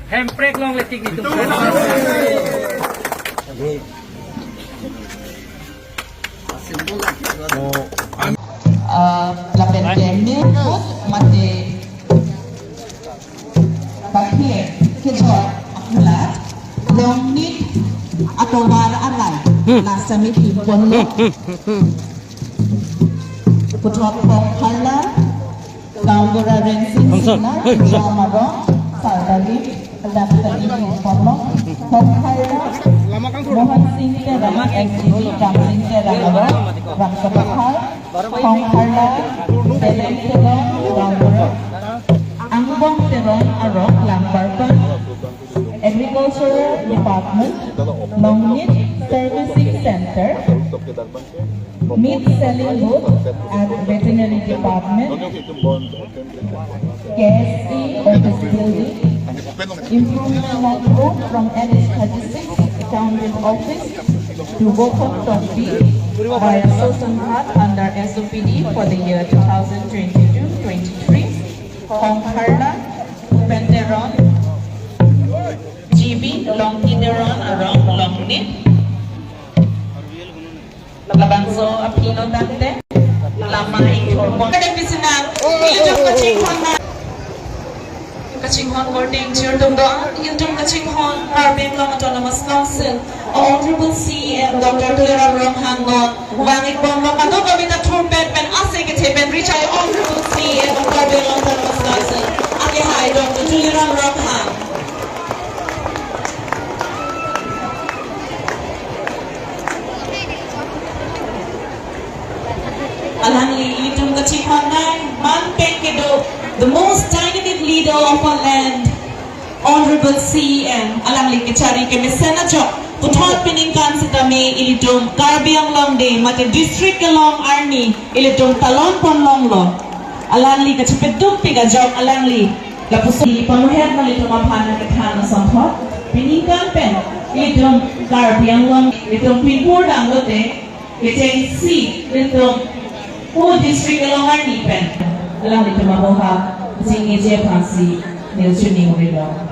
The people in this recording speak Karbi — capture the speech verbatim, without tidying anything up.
Hemprek longle tik nelitum. Ah, lapen ke mate bakhir kejor akulat longnit atovar alai la sami pi ponlo. Puthot Hongkharla, Gaonbura Rensing Singnar, Jamaron, Sardali, Laksani Pi ponlo, Hongkharla, Mohan Singh Terang, S G B, Ram Singh Terang, Aro, Ramsapahar, Hongkharla, Teleng Terang, Gaonbura, Angbong Terang, Aro, Langbarpan, Agricultural Department, longnit Servicing Center, Meat Selling Booth at Veterinary Department, K S A Office Building, improvement of road from N H thirty-six Accountant Office to Bokhom Tokbi via Sosanghat under S O P D for the year two thousand twenty-two twenty-three. Hongkharla, Bhupen Teron, G B, Longki Teron, Arong, Longnit. Labangso aphi lo tangte, lama ingthor pon. Kada pisinang, ilitum kachinghon na. Kachinghon korte ingjir atum do, ilitum kachinghon Karbi Anglong Autonomous Council, Honorable C E M Doctor Tuliram Ronghang non vang-ik bomlo, kadokave ta thurpet pen ase kethe pen richai Honorable C E M Karbi Anglong Autonomous Council, akehai Doctor Tuliram Ronghang. Alangli ilitum kachinghon nai, man pen kedo, the most dynamic leader of our land, Honorable C E M, alangli kechari kemesen ajok, puthot peningkan setame ilitum Karbi Anglong Day, mate district kelong arni, ilitum talon pon longlo. Alangli kachepeduk tik ajok alangli lapuson pamuhet nelitum aphan kethan asonthot. Peningkan pen ilitum Karbi Anglong, ilitum pinpur dam lote, kechengsi ilitum ko district kelong arni pen alanglitum aboha chingije aphansi nelitum ningri lo.